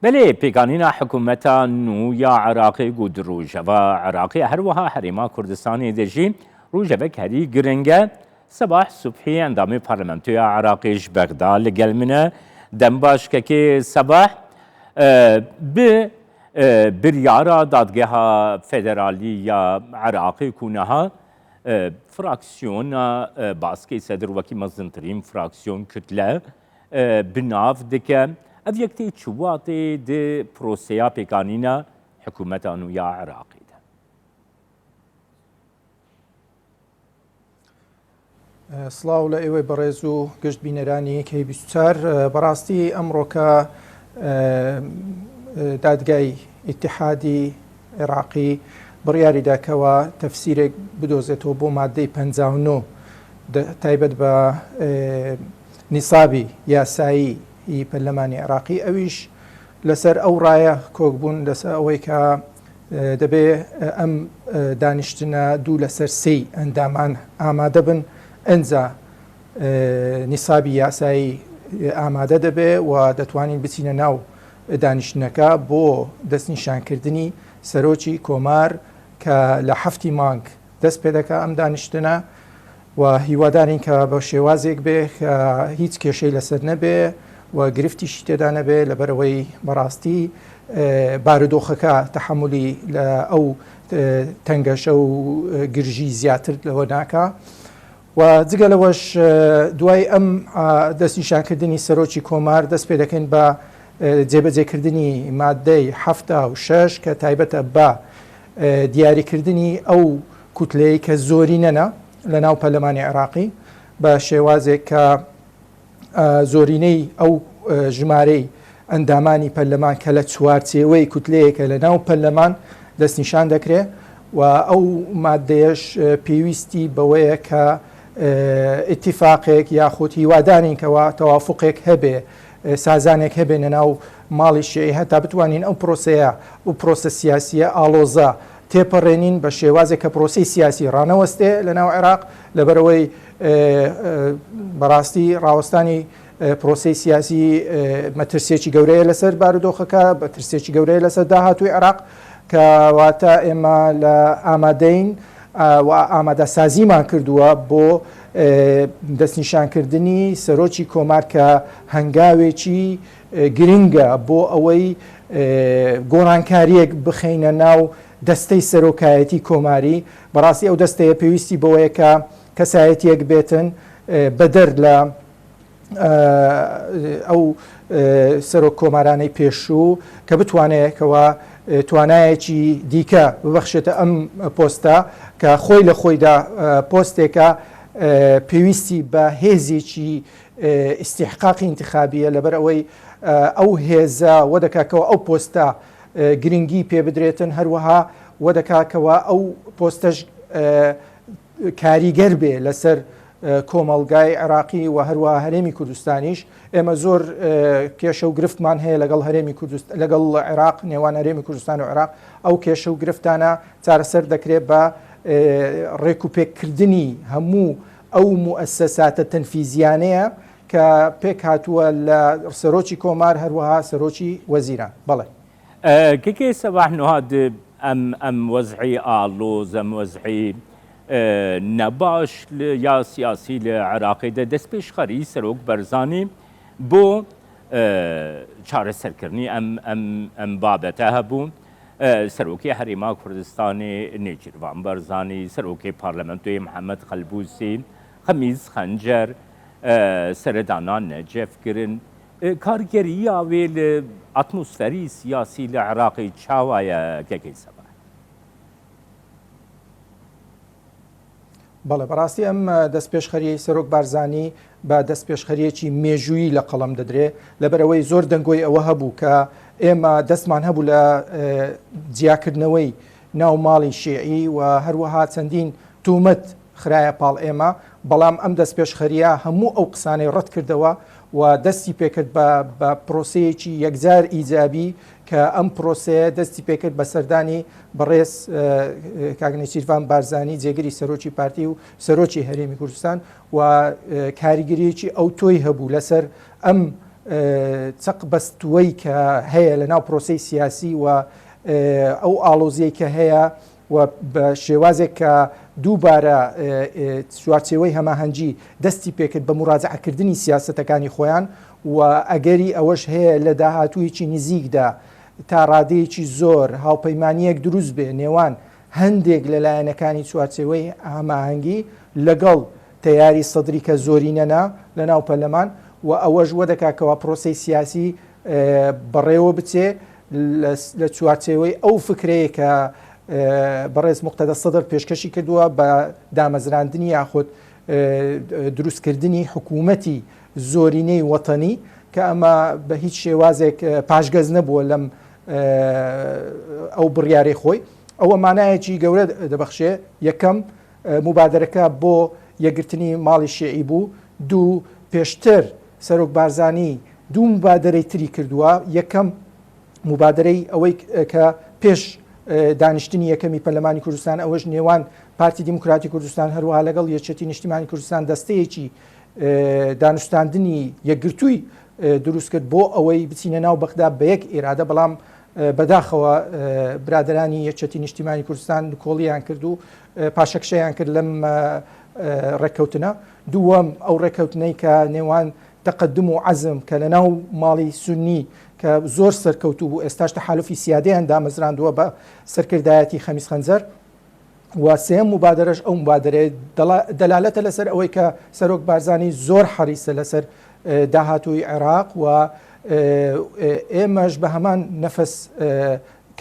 Belê pêkanîna hikûmeta nû ya Iraqê ku di rojeva Iraqê herwiha Herêma Kurdistanê de jî rojevek herî giring e. Sebah Subhî endamê Parlamentoya Iraqê ji Bexda li gel min e. Dembaş kekê Sebah bi biryara Dadgeha Federalî ya Iraqê ku niha fraksiyona Baskê Sedir wekî mezintirîn fraksiyon kütle bi nav dike. Ev yek tê çi watê di proseya pêkanîna hikûmeta nû ya Iraqê de? سڵاو لە ئێوەی بەڕێز و گشت بینەرانی کەی 24 بەڕاستی ئەمڕۆکە دادگای ئیتحادی عێراقی بڕیاری داکەوە تەفسیرێک بدۆزێتەوە بۆ مادەی 59 تایبەت بە نیسابی یاسایی ی پەرلەمانی عێراقی ئەویش لەسەر ئەو ڕایە کۆک بوون لەسەر ئەوەی کە دەبێ ئەم دانیشتنە دوو لەسەر سێی ئەندامان ئامادە بن ئەنجا نیسابی یاسایی ئامادە دەبێ و دەتوانین بچینە ناو دانیشتنەکە بۆ دەستنیشانکردنی سەرۆکی کۆمار کە لە هەفتی مانگ دەست پێدەکا ئەم دانیشتنە و هیوادارین کە بە شێوازێک بێ کە هیچ کێشەی لەسەر نەبێ و گرفتیشی تێدا نەبێ لەبەرئەوەی بەڕاستی بارودۆخەکە تەحەمولی لە ئەو تەنگەشە و گرژی زیاتر لەوە ناکا و جگە لەوەش دوای ئەم دەستنیشانکردنی سەرۆکی کۆمار دەست پێ دەکەین بە جێبەجێکردنی مادەی 76 کە تایبەتە بە دیاریکردنی ئەو کوتلەی کە زۆرینەنە لە ناو پەرلەمانی عێراقی بە شێوازێک کە زۆرینەی ئەو ژمارەی ئەندامانی پەرلەمان کە لە چوارچێوەی کوتلەیەکە لە ناو پەرلەمان دەستنیشان دەکرێ و ئەو مادەیەش پێویستی بەوەیە کە ئیتیفاقێک یاخود هیوادارین کەوا تەوافقێک هەبێ سازانێک هەبێ لە ناو ماڵی شیعی هەتا بتوانین ئەو پرۆسەیە و پرۆسە سیاسیە ئاڵۆزە تێپەڕێنین بە شێوازێک کە پرۆسەی سیاسی ڕانەوەستێ لە ناو عێراق لەبەرئەوەی بەڕاستی ڕاوەستانی پرۆسەی سیاسی مەترسیەکی گەورەیە لەسەر بارودۆخەکە مەترسیەکی گەورەیە لەسەر داهاتووی عێراق کە واتە ئێمە لە ئامادەین و ئامادەسازیمان کردووە بۆ دەستنیشانکردنی سەرۆکی کۆمار کە هەنگاوێکی گرنگە بۆ ئەوەی گۆڕانکارییەک بخەینە ناو دەستەی سەرۆکایەتی کۆماری، بەڕاستی ئەو دەستەیە پێویستی بەوەیە کە کەسایەتییەک بێتن بەدەر لە ئەو سەرۆک کۆمارانەی پێشوو کە بتوانێت کەوا توانایەکی دیکە ببەخشێتە ئەم پۆستە کە خۆی لە خۆیدا پۆستێکە پێویستی بە هێزێکی ئیستیحقاقی ئینتخابیە لەبەر ئەوەی ئەو هێزە وەدەکا کەوا ئەو پۆستە گرنگی پێ بدرێتن هەروەها وەدەکا کەوا ئەو پۆستەش کاریگەر بێ لەسەر کۆمەڵگای عێراقی و هەروەها هەرێمی کوردستانیش ئێمە زۆر کێشە و گرفتمان هەیە لەگەڵ هەرێمی کوردست لەگەڵ عێراق نێوان هەرێمی کوردستان و عێراق ئەو کێشە و گرفتانە چارەسەر دەکرێت بە ڕێک و پێکردنی هەموو ئەو موئەسەساتە تەنفیزیانەیە کە پێکهاتووە لە سەرۆکی کۆمار هەروەها سەرۆکی وەزیران. بەڵێ. کەکێ سەباح نوها د ئەم ئەم وەزعی ئاڵۆز ئەم وەزعی نەباش یا سیاسی لە عێراقێ دە دەستپێشخەری سەرۆک بەرزانی بۆ چارەسەرکردنی ئەم ئەم ئەم بابەتە هەبوو. سەرۆکی هەرێما کوردستانێ نێچیرڤان بارزانی، سەرۆکی پارلەمەنتۆی محەمەد خەلبوسی، خەمیس خەنجەر، سەردانا نەجەف کرن. کارگەرییا وێ لە ئەتمۆسفەری سیاسی لە عێراقێ چاوایە کەکەی سەباح؟ بەڵێ بەڕاستی ئەم دەستپێشخەریەی سەرۆک بارزانی بە دەستپێشخەریەکی مێژوویی لە قەڵەم دەدرێ لەبەرئەوەی زۆر دەنگۆی ئەوە هەبوو کە ئێمە دەستمان هەبوو لە جیاکردنەوەی ناو ماڵی شیعی و هەروەها چەندین تومەت خرایە پاڵ ئێمە بەڵام ئەم دەستپێشخەریە هەموو ئەو قسانەی ڕەت کردەوە و دەستی پێکرد بە بە پرۆسەیەکی یەکجار ئیجابی کە ئەم پرۆسەیە دەستی پێکرد بە سەردانی بەڕێز کاک نێچیرڤان بارزانی جێگری سەرۆکی پارتی و سەرۆکی هەرێمی کوردستان و کاریگەریەکی ئەوتۆی هەبوو لەسەر ئەم. چەق بەستووەی کە هەیە لە ناو پرۆسەی سیاسی و ئەو ئاڵۆزیەی کە هەیە و بە شێوازێک کە دووبارە چوارچێوەی هەماهەنگی دەستی پێکرد بە موراجەعەکردنی سیاسەتەکانی خۆیان و ئەگەری ئەوەش هەیە لە داهاتوویەکی نزیکدا تا ڕادەیەکی زۆر هاوپەیمانییەک دروست بێ نێوان هەندێک لە لایەنەکانی چوارچێوەی هەماهەنگی لەگەڵ تەیاری سەدری کە زۆرینەنە لە ناو پەرلەمان و ئەوەش وەدەکا کەوا پرۆسەی سیاسی بەڕێوە بچێ لە چوارچێوەی ئەو فکرەیە کە بەڕێز موقتەدا سەدر پێشکەشی کردووە بە دامەزراندنی یاخود دروستکردنی حکوومەتی زۆرینەی وەتەنی کە ئەمە بە هیچ شێوازێک پاشگەز نەبووە لەم ئەو بڕیارەی خۆی ئەوە مانایەکی گەورە دەبەخشێ یەکەم موبادەرەکە بۆ یەکگرتنی ماڵی شیعی بوو، دوو پێشتر سەرۆک بارزانی دوو موبادەرەی تری کردووە، یەکەم موبادەرەی ئەوەی کە پێش دانیشتنی یەکەمی پەرلەمانی کوردستان ئەوەش نێوان پارتی دیموکراتی کوردستان هەروەها لەگەڵ یەکێتی نیشتیمانی کوردستان دەستەیەکی دانوستاندنی یەکگرتووی دروست کرد بۆ ئەوەی بچینە ناو بەغدا بە یەک ئیرادە بەڵام بەداخەوە برادەرانی یەکێتی نیشتیمانی کوردستان نکۆڵیان کرد و پاشەکشەیان کرد لەم ڕێککەوتنە. دووەم، ئەو ڕێککەوتنەی کە نێوان تەقەدوم و عەزم کە لە ناو ماڵی سوننی کە زۆر سەرکەوتوو بوو، ئێستاش تەحالوفی سیادەیان دامەزراندووە بە سەرکردایەتی خەمیس خەنجەر. و سێیەم موبادەرەش ئەو موبادەرەیە دەلالەتە لەسەر ئەوەی کە سەرۆک بارزانی زۆر حەریسە لەسەر داهاتووی عێراق و ئێمەش بە هەمان نەفەس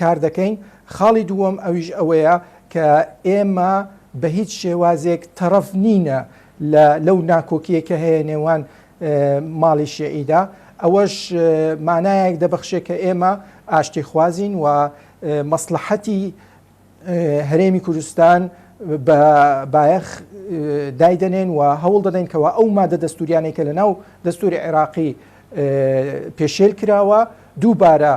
کار دەکەین، خاڵی دووەم ئەویش ئەوەیە کە ئێمە بە هیچ شێوازێک تەڕەف نینە لە لەو ناکۆکیە کە هەیە نێوان ماڵی شیعیدا، ئەوەش مانایەک دەبەخشێ کە ئێمە ئاشتیخوازین و مەسڵەحەتی هەرێمی کوردستان بە بایەخ دایدەنێن و هەوڵ دەدەین کەوا ئەو مادە دەستوریانەی کە لە ناو دەستوری عێراقی پێشێل کراوە دووبارە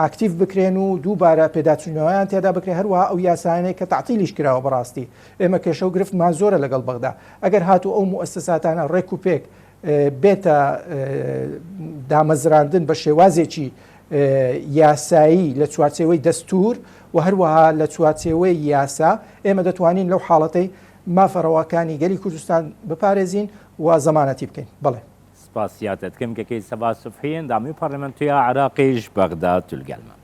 ئاکتیڤ بکرێن و دووبارە پێداچوونەوەیان تێدا بکرێت هەروەها ئەو یاسایانەی کە تەعتیلیش کراوە بەڕاستی ئێمە کێشە و گرفتمان زۆرە لەگەڵ بەغدا ئەگەر هاتوو ئەو موئەسەساتانە ڕێک و پێک بێتە دامەزراندن بە شێوازێکی یاسایی لە چوارچێوەی دەستور و هەروەها لە چوارچێوەی یاسا ئێمە دەتوانین لەو حاڵەتەی مافە ڕەواکانی گەلی کوردستان بپارێزین و زەمانەتی بکەین. بەڵێ. سپاسیاتت کەم کەکەی سەبا سوبحی ئەندامی پارلەمەنتۆیا عراقیش بەغدا تولگەلمە.